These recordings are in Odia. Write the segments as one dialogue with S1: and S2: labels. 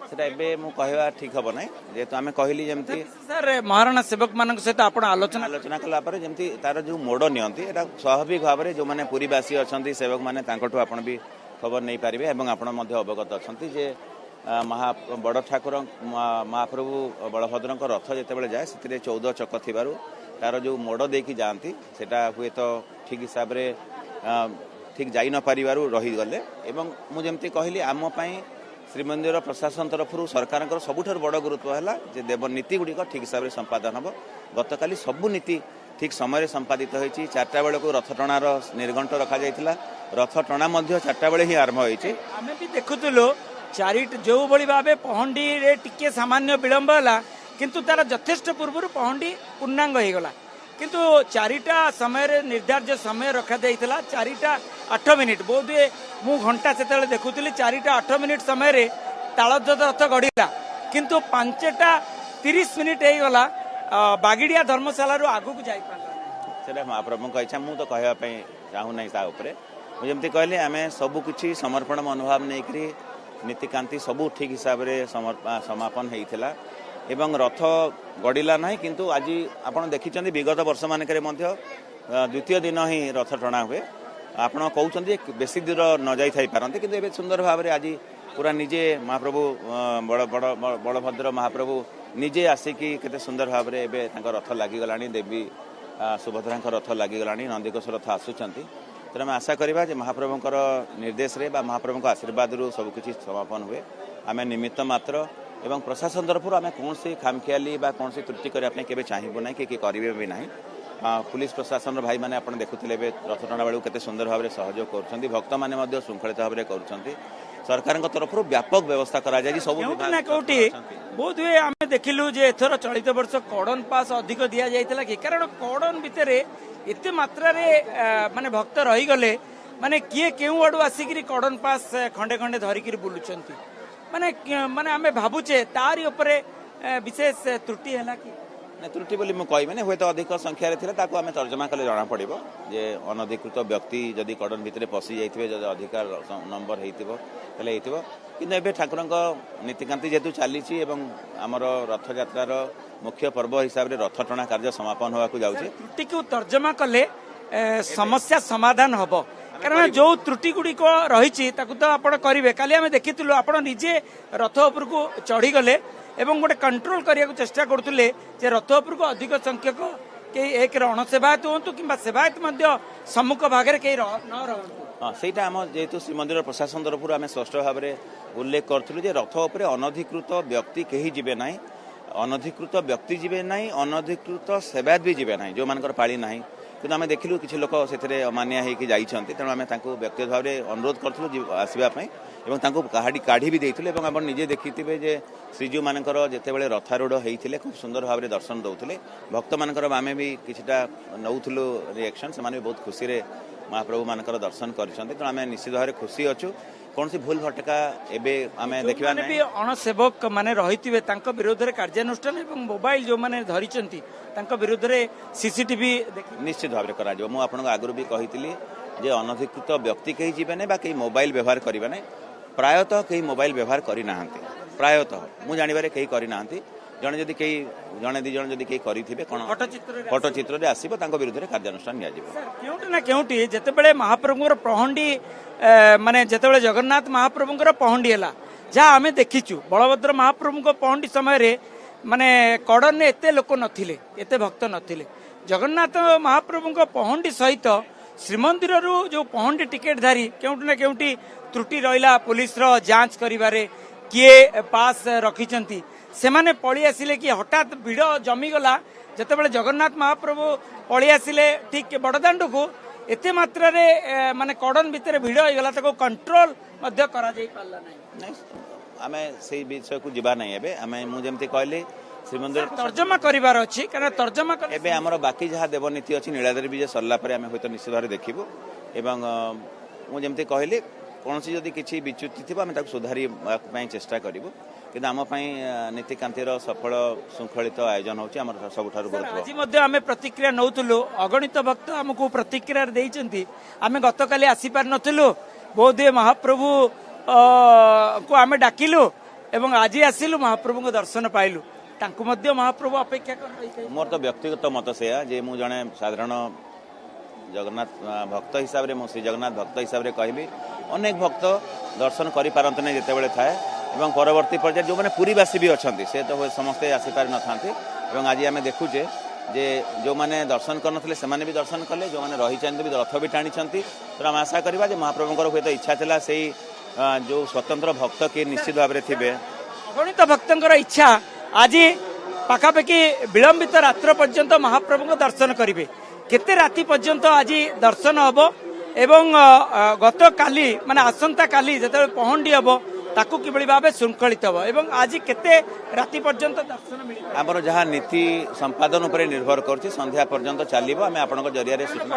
S1: ସେଟା ଏବେ ମୁଁ କହିବା ଠିକ୍ ହେବ ନାହିଁ, ଯେହେତୁ ଆମେ କହିଲି ଯେମିତି
S2: ସାର୍, ମହାରଣା ସେବକମାନଙ୍କ ସହିତ ଆପଣ ଆଲୋଚନା
S1: କଲା ପରେ ଯେମିତି ତାର ଯେଉଁ ମୋଡ଼ ନିଅନ୍ତି, ଏଇଟା ସ୍ୱାଭାବିକ ଭାବରେ ଯେଉଁମାନେ ପୁରୀବାସୀ ଅଛନ୍ତି ସେବକମାନେ, ତାଙ୍କଠୁ ଆପଣ ବି ଖବର ନେଇପାରିବେ ଏବଂ ଆପଣ ମଧ୍ୟ ଅବଗତ ଅଛନ୍ତି ଯେ ମହା ବଡ଼ ଠାକୁର ମହାପ୍ରଭୁ ବଳଭଦ୍ରଙ୍କ ରଥ ଯେତେବେଳେ ଯାଏ, ସେଥିରେ 14 ଚକ ଥିବାରୁ ତାର ଯେଉଁ ମୋଡ଼ ଦେଇକି ଯାଆନ୍ତି, ସେଟା ହୁଏତ ଠିକ୍ ହିସାବରେ ଠିକ୍ ଯାଇ ନପାରିବାରୁ ରହିଗଲେ। ଏବଂ ମୁଁ ଯେମିତି କହିଲି, ଆମ ପାଇଁ ଶ୍ରୀମନ୍ଦିର ପ୍ରଶାସନ ତରଫରୁ ସରକାରଙ୍କର ସବୁଠାରୁ ବଡ଼ ଗୁରୁତ୍ୱ ହେଲା ଯେ ଦେବ ନୀତି ଗୁଡ଼ିକ ଠିକ୍ ହିସାବରେ ସମ୍ପାଦନ ହେବ। ଗତକାଲି ସବୁ ନୀତି ଠିକ୍ ସମୟରେ ସମ୍ପାଦିତ ହୋଇଛି। 4ଟା ବେଳକୁ ରଥ ଟଣାର ନିର୍ଘଣ୍ଟ ରଖାଯାଇଥିଲା, ରଥ ଟଣା ମଧ୍ୟ 4ଟା ବେଳେ ହିଁ ଆରମ୍ଭ ହୋଇଛି।
S2: ଆମେ ବି ଦେଖୁଥିଲୁ ଚାରି ଯେଉଁଭଳି ଭାବେ ପହଣ୍ଡିରେ ଟିକେ ସାମାନ୍ୟ ବିଳମ୍ବ ହେଲା, କିନ୍ତୁ ତାର ଯଥେଷ୍ଟ ପୂର୍ବରୁ ପହଣ୍ଡି ପୂର୍ଣ୍ଣାଙ୍ଗ ହେଇଗଲା। କିନ୍ତୁ 4ଟା ସମୟରେ ନିର୍ଦ୍ଧାର୍ଯ୍ୟ ସମୟ ରଖାଯାଇଥିଲା, 4ଟା 8 ମିନିଟ୍ ବୋଧହୁଏ, ମୁଁ ଘଣ୍ଟା ସେତେବେଳେ ଦେଖୁଥିଲି, 4ଟା 8 ମିନିଟ୍ ସମୟରେ ତାଳଧ୍ୱଜ ରଥ ଗଡ଼ିଲା, କିନ୍ତୁ 5ଟା 30 ମିନିଟ୍ ହେଇଗଲା ବାଗିଡ଼ିଆ ଧର୍ମଶାଳାରୁ ଆଗକୁ ଯାଇପାରିଲା।
S1: ସେଟା ମହାପ୍ରଭୁଙ୍କ ଇଚ୍ଛା, ମୁଁ ତ କହିବା ପାଇଁ ଚାହୁଁନାହିଁ ତା ଉପରେ। ମୁଁ ଯେମିତି କହିଲି, ଆମେ ସବୁ କିଛି ସମର୍ପଣ ମନୋଭାବ ନେଇକରି ନୀତିକାନ୍ତି ସବୁ ଠିକ୍ ହିସାବରେ ସମାପନ ହେଇଥିଲା ଏବଂ ରଥ ଗଡ଼ିଲା ନାହିଁ। କିନ୍ତୁ ଆଜି ଆପଣ ଦେଖିଛନ୍ତି, ବିଗତ ବର୍ଷମାନଙ୍କରେ ମଧ୍ୟ ଦ୍ୱିତୀୟ ଦିନ ହିଁ ରଥ ଟଣା ହୁଏ। ଆପଣ କହୁଛନ୍ତି ବେଶୀ ଦୂର ନ ଯାଇଥାଇପାରନ୍ତି, କିନ୍ତୁ ଏବେ ସୁନ୍ଦର ଭାବରେ ଆଜି ପୁରା ନିଜେ ମହାପ୍ରଭୁ ବଡ଼ ବଡ଼ ବଳଭଦ୍ର ମହାପ୍ରଭୁ ନିଜେ ଆସିକି କେତେ ସୁନ୍ଦର ଭାବରେ ଏବେ ତାଙ୍କ ରଥ ଲାଗିଗଲାଣି, ଦେବୀ ସୁଭଦ୍ରାଙ୍କ ରଥ ଲାଗିଗଲାଣି, ନନ୍ଦିଘୋଷ ରଥ ଆସୁଛନ୍ତି। ତେଣୁ ଆମେ ଆଶା କରିବା ଯେ ମହାପ୍ରଭୁଙ୍କର ନିର୍ଦ୍ଦେଶରେ ବା ମହାପ୍ରଭୁଙ୍କ ଆଶୀର୍ବାଦରୁ ସବୁକିଛି ସମାପନ ହୁଏ। ଆମେ ନିମିତ୍ତ ମାତ୍ର ଏବଂ ପ୍ରଶାସନ ତରଫରୁ ଆମେ କୌଣସି ଖାମଖିଆଲି ବା କୌଣସି ତ୍ରୁଟି କରିବା ପାଇଁ କେବେ ଚାହିଁବୁ ନାହିଁ କି କରିବେ ବି ନାହିଁ। ପୁଲିସ ପ୍ରଶାସନର ଭାଇମାନେ ଆପଣ ଦେଖୁଥିଲେ ଏବେ ରଥ ଟଣା ବେଳକୁ କେତେ ସୁନ୍ଦର ଭାବରେ ସହଯୋଗ କରୁଛନ୍ତି, ଭକ୍ତମାନେ ମଧ୍ୟ ଶୃଙ୍ଖଳିତ ଭାବରେ କରୁଛନ୍ତି। ସରକାରଙ୍କ ତରଫରୁ ବ୍ୟାପକ ବ୍ୟବସ୍ଥା କରାଯାଇଛି ସବୁ
S2: ନା କୋଉଠି ବୋଧ ହୁଏ ଆମେ ଦେଖିଲୁ ଯେ ଏଥର ଚଳିତ ବର୍ଷ କଡନ ପାସ୍ ଅଧିକ ଦିଆଯାଇଥିଲା କି? କାରଣ କଡନ ଭିତରେ ଏତେ ମାତ୍ରାରେ ମାନେ ଭକ୍ତ ରହିଗଲେ, ମାନେ କିଏ କେଉଁ ଆଡୁ ଆସିକିରି କଡନ ପାସ୍ ଖଣ୍ଡେ ଖଣ୍ଡେ ଧରିକିରି ବୁଲୁଛନ୍ତି। ମାନେ ମାନେ ଆମେ ଭାବୁଛେ ତାରି ଉପରେ ବିଶେଷ ତ୍ରୁଟି ହେଲା କି?
S1: ନା, ତ୍ରୁଟି ବୋଲି ମୁଁ କହିବିନି। ହୁଏତ ଅଧିକ ସଂଖ୍ୟାରେ ଥିଲା, ତାକୁ ଆମେ ତର୍ଜମା କଲେ ଜଣାପଡ଼ିବ ଯେ ଅନଧିକୃତ ବ୍ୟକ୍ତି ଯଦି କଡନ ଭିତରେ ପଶି ଯାଇଥିବେ, ଯଦି ଅଧିକା ନମ୍ବର ହେଇଥିବ ତାହେଲେ ହେଇଥିବ। କିନ୍ତୁ ଏବେ ଠାକୁରଙ୍କ ନୀତିକାନ୍ତି ଯେହେତୁ ଚାଲିଛି ଏବଂ ଆମର ରଥଯାତ୍ରାର ମୁଖ୍ୟ ପର୍ବ ହିସାବରେ ରଥ ଟଣା କାର୍ଯ୍ୟ ସମାପନ ହେବାକୁ ଯାଉଛି।
S2: ତ୍ରୁଟିକୁ ତର୍ଜମା କଲେ ସମସ୍ୟା ସମାଧାନ ହବ, କାରଣ ଯୋଉ ତ୍ରୁଟି ଗୁଡ଼ିକ ରହିଛି ତାକୁ ତ ଆପଣ କରିବେ। କାଲି ଆମେ ଦେଖିଥିଲୁ ଆପଣ ନିଜେ ରଥ ଉପରକୁ ଚଢ଼ିଗଲେ ଏବଂ ଗୋଟେ କଣ୍ଟ୍ରୋଲ କରିବାକୁ ଚେଷ୍ଟା କରୁଥିଲେ ଯେ ରଥ ଉପରକୁ ଅଧିକ ସଂଖ୍ୟକ କେହି ଏକରେ ଅଣସେବାୟତ ହୁଅନ୍ତୁ କିମ୍ବା ସେବାୟତ ମଧ୍ୟ ସମ୍ମୁଖ ଭାଗରେ କେହି ନ ରହନ୍ତୁ।
S1: ହଁ, ସେଇଟା ଆମ ଯେହେତୁ ଶ୍ରୀମନ୍ଦିର ପ୍ରଶାସନ ତରଫରୁ ଆମେ ସ୍ପଷ୍ଟ ଭାବରେ ଉଲ୍ଲେଖ କରିଥିଲୁ ଯେ ରଥ ଉପରେ ଅନଧିକୃତ ବ୍ୟକ୍ତି କେହି ଯିବେ ନାହିଁ, ଅନଧିକୃତ ବ୍ୟକ୍ତି ଯିବେ ନାହିଁ, ଅନଧିକୃତ ସେବାୟତ ବି ଯିବେ ନାହିଁ ଯେଉଁମାନଙ୍କର ପାଳି ନାହିଁ। କିନ୍ତୁ ଆମେ ଦେଖିଲୁ କିଛି ଲୋକ ସେଥିରେ ଅମାନିଆ ହେଇକି ଯାଇଛନ୍ତି। ତେଣୁ ଆମେ ତାଙ୍କୁ ବ୍ୟକ୍ତିଗତ ଭାବରେ ଅନୁରୋଧ କରିଥିଲୁ ଆସିବା ପାଇଁ ଏବଂ ତାଙ୍କୁ କାଢ଼ି କାଢ଼ି ବି ଦେଇଥିଲୁ। ଏବଂ ଆପଣ ନିଜେ ଦେଖିଥିବେ ଯେ ଶ୍ରୀଜୀଉମାନଙ୍କର ଯେତେବେଳେ ରଥାରୂଢ଼ ହେଇଥିଲେ, ଖୁବ୍ ସୁନ୍ଦର ଭାବରେ ଦର୍ଶନ ଦେଉଥିଲେ। ଭକ୍ତମାନଙ୍କର ଆମେ ବି କିଛିଟା ନେଉଥିଲୁ ରିଆକ୍ସନ୍, ସେମାନେ ବି ବହୁତ ଖୁସିରେ ମହାପ୍ରଭୁମାନଙ୍କର ଦର୍ଶନ କରିଛନ୍ତି। ତେଣୁ ଆମେ ନିଶ୍ଚିତ ଭାବରେ ଖୁସି ଅଛୁ। କୌଣସି ଭୁଲ ଭଟକା ଏବେ ଆମେ ଦେଖିବା
S2: ବି ଅଣସେବକ ମାନେ ରହିଥିବେ, ତାଙ୍କ ବିରୋଧରେ କାର୍ଯ୍ୟାନୁଷ୍ଠାନ ଏବଂ ମୋବାଇଲ ଯେଉଁମାନେ ଧରିଛନ୍ତି ତାଙ୍କ ବିରୁଦ୍ଧରେ ସିସିଟିଭି
S1: ନିଶ୍ଚିତ ଭାବରେ କରାଯିବ। ମୁଁ ଆପଣଙ୍କୁ ଆଗରୁ ବି କହିଥିଲି ଯେ ଅନଧିକୃତ ବ୍ୟକ୍ତି କେହି ଯିବେ ନାହିଁ ବା କେହି ମୋବାଇଲ ବ୍ୟବହାର କରିବେ ନାହିଁ। ପ୍ରାୟତଃ କେହି ମୋବାଇଲ ବ୍ୟବହାର କରିନାହାନ୍ତି, ପ୍ରାୟତଃ ମୁଁ ଜାଣିବାରେ କେହି କରିନାହାନ୍ତି। ଜଣେ ଯଦି କେହି, ଜଣେ ଦି ଜଣ ଯଦି କେହି କରିଥିବେ, କ'ଣ ଫଟୋଚିତ୍ରରେ ଆସିବ, ତାଙ୍କ ବିରୁଦ୍ଧରେ କାର୍ଯ୍ୟାନୁଷ୍ଠାନ ନିଆଯିବ।
S2: କେଉଁଠି ନା କେଉଁଠି ଯେତେବେଳେ ମହାପ୍ରଭୁଙ୍କର ପହଣ୍ଡି, ମାନେ ଯେତେବେଳେ ଜଗନ୍ନାଥ ମହାପ୍ରଭୁଙ୍କର ପହଣ୍ଡି ହେଲା, ଯାହା ଆମେ ଦେଖିଛୁ ବଳଭଦ୍ର ମହାପ୍ରଭୁଙ୍କ ପହଣ୍ଡି ସମୟରେ ମାନେ କଡ଼ନରେ ଏତେ ଲୋକ ନଥିଲେ, ଏତେ ଭକ୍ତ ନଥିଲେ। ଜଗନ୍ନାଥ ମହାପ୍ରଭୁଙ୍କ ପହଣ୍ଡି ସହିତ ଶ୍ରୀମନ୍ଦିରରୁ ଯେଉଁ ପହଣ୍ଡି ଟିକେଟଧାରୀ, କେଉଁଠି ନା କେଉଁଠି ତ୍ରୁଟି ରହିଲା ପୋଲିସର ଯାଞ୍ଚ କରିବାରେ, କିଏ ପାସ୍ ରଖିଛନ୍ତି, ସେମାନେ ପଳେଇ ଆସିଲେ କି ହଠାତ୍ ଭିଡ଼ ଜମିଗଲା। ଯେତେବେଳେ ଜଗନ୍ନାଥ ମହାପ୍ରଭୁ ପଳେଇ ଆସିଲେ ଠିକ ବଡ଼ଦାଣ୍ଡକୁ, ଏତେ ମାତ୍ରାରେ ମାନେ କଡ଼ନ ଭିତରେ ଭିଡ଼ ହେଇଗଲା, ତାକୁ କଣ୍ଟ୍ରୋଲ ମଧ୍ୟ କରାଯାଇ ପାରିଲା
S1: ନାହିଁ। ଆମେ ସେଇ ବିଷୟକୁ ଯିବା ନାହିଁ ଏବେ। ଆମେ ମୁଁ ଯେମିତି କହିଲି, ଶ୍ରୀମନ୍ଦିର
S2: ତର୍ଜମା କରିବାର ଅଛି, କାରଣ ତର୍ଜମା
S1: ଏବେ ଆମର ବାକି ଯାହା ଦେବନୀତି ଅଛି, ନୀଳାଦ୍ରି ବିଜେ ସରିଲା ପରେ ଆମେ ହୁଏତ ନିଶ୍ଚିତ ଭାବରେ ଦେଖିବୁ। ଏବଂ ମୁଁ ଯେମିତି କହିଲି, କୌଣସି ଯଦି କିଛି ବିଚ୍ୟୁତି ଥିବ, ଆମେ ତାକୁ ସୁଧାରିବା ପାଇଁ ଚେଷ୍ଟା କରିବୁ। କିନ୍ତୁ ଆମ ପାଇଁ ନୀତିକାନ୍ତିର ସଫଳ ଶୃଙ୍ଖଳିତ ଆୟୋଜନ ହେଉଛି ଆମର ସବୁଠାରୁ ଗୁରୁତ୍ୱ।
S2: ଆଜି ମଧ୍ୟ ଆମେ ପ୍ରତିକ୍ରିୟା ନେଉଥିଲୁ, ଅଗଣିତ ଭକ୍ତ ଆମକୁ ପ୍ରତିକ୍ରିୟା ଦେଇଛନ୍ତି, ଆମେ ଗତକାଲି ଆସିପାରିନଥିଲୁ, ବୋଧହୁଏ ମହାପ୍ରଭୁ କୁ ଆମେ ଡାକିଲୁ, ଏବଂ ଆଜି ଆସିଲୁ, ମହାପ୍ରଭୁଙ୍କ ଦର୍ଶନ ପାଇଲୁ। ତାଙ୍କୁ ମଧ୍ୟ ମହାପ୍ରଭୁ ଅପେକ୍ଷା କରି ରହିଥାଏ।
S1: ମୋର ତ ବ୍ୟକ୍ତିଗତ ମତ ସେୟା ଯେ ମୁଁ ଜଣେ ସାଧାରଣ ଜଗନ୍ନାଥ ଭକ୍ତ ହିସାବରେ, ମୁଁ ଶ୍ରୀ ଜଗନ୍ନାଥ ଭକ୍ତ ହିସାବରେ କହିବି, ଅନେକ ଭକ୍ତ ଦର୍ଶନ କରିପାରନ୍ତି ନାହିଁ ଯେତେବେଳେ ଥାଏ, ଏବଂ ପରବର୍ତ୍ତୀ ପର୍ଯ୍ୟାୟରେ ଯେଉଁମାନେ ପୁରୀବାସୀ ବି ଅଛନ୍ତି, ସେ ତ ସମସ୍ତେ ଆସିପାରିନଥାନ୍ତି। ଏବଂ ଆଜି ଆମେ ଦେଖୁଛେ ଯେ ଯେଉଁମାନେ ଦର୍ଶନ କରିନଥିଲେ ସେମାନେ ବି ଦର୍ଶନ କଲେ, ଯେଉଁମାନେ ରହିଛନ୍ତି ବି ରଥ ବି ଟାଣିଛନ୍ତି। ତେଣୁ ଆମେ ଆଶା କରିବା ଯେ ମହାପ୍ରଭୁଙ୍କର ହୁଏତ ଇଚ୍ଛା ଥିଲା, ସେଇ ଯେଉଁ ସ୍ୱତନ୍ତ୍ର ଭକ୍ତ କିଏ ନିଶ୍ଚିତ ଭାବରେ ଥିବେ।
S2: ଅଗଣିତ ଭକ୍ତଙ୍କର ଇଚ୍ଛା ଆଜି ପାଖାପାଖି ବିଳମ୍ବିତ ରାତ୍ର ପର୍ଯ୍ୟନ୍ତ ମହାପ୍ରଭୁଙ୍କ ଦର୍ଶନ କରିବେ। କେତେ ରାତି ପର୍ଯ୍ୟନ୍ତ ଆଜି ଦର୍ଶନ ହବ ଏବଂ ଗତକାଲି ମାନେ ଆସନ୍ତା କାଲି ଯେତେବେଳେ ପହଣ୍ଡି ହବ ତାକୁ କିଭଳି ଭାବେ ଶୃଙ୍ଖଳିତ ହବ ଏବଂ ଆଜି କେତେ ରାତି ପର୍ଯ୍ୟନ୍ତ ଦର୍ଶନ ମିଳିବ?
S1: ଆମର ଯାହା ନୀତି ସମ୍ପାଦନ ଉପରେ ନିର୍ଭର କରୁଛି, ସନ୍ଧ୍ୟା ପର୍ଯ୍ୟନ୍ତ ଚାଲିବ। ଆମେ ଆପଣଙ୍କ ଜରିଆରେ ସୂଚନା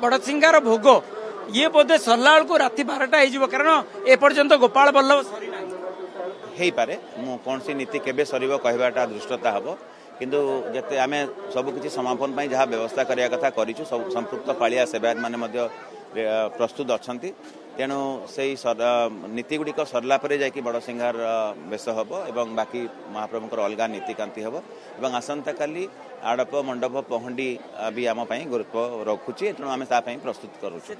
S2: ବଡସିଂହାର ଭୋଗ ଇଏ ବୋଧେ ସରିଲା ବେଳକୁ ରାତି 12ଟା ହେଇଯିବ, କାରଣ ଏପର୍ଯ୍ୟନ୍ତ ଗୋପାଳ ବଲ୍ଲଭ ସରିନାହିଁ।
S1: ହେଇପାରେ, ମୁଁ କୌଣସି ନୀତି କେବେ ସରିବ କହିବାଟା ଧୃଷ୍ଟତା ହେବ, କିନ୍ତୁ ଯେତେ ଆମେ ସବୁକିଛି ସମାପନ ପାଇଁ ଯାହା ବ୍ୟବସ୍ଥା କରିବା କଥା କରିଛୁ। ସବୁ ସମ୍ପୃକ୍ତ ପାଳିଆ ସେବାୟତ ମାନେ ମଧ୍ୟ ପ୍ରସ୍ତୁତ ଅଛନ୍ତି। ତେଣୁ ସେଇ ନୀତି ଗୁଡ଼ିକ ସରିଲା ପରେ ଯାଇକି ବଡ଼ସିଂହାର ବେଶ ହେବ ଏବଂ ବାକି ମହାପ୍ରଭୁଙ୍କର ଅଲଗା ନୀତିକାନ୍ତି ହେବ, ଏବଂ ଆସନ୍ତାକାଲି ଆଡ଼ପ ମଣ୍ଡପ ପହଣ୍ଡି ବି ଆମ ପାଇଁ ଗୁରୁତ୍ୱ ରଖୁଛି, ତେଣୁ ଆମେ ତା ପାଇଁ ପ୍ରସ୍ତୁତ କରୁଛୁ।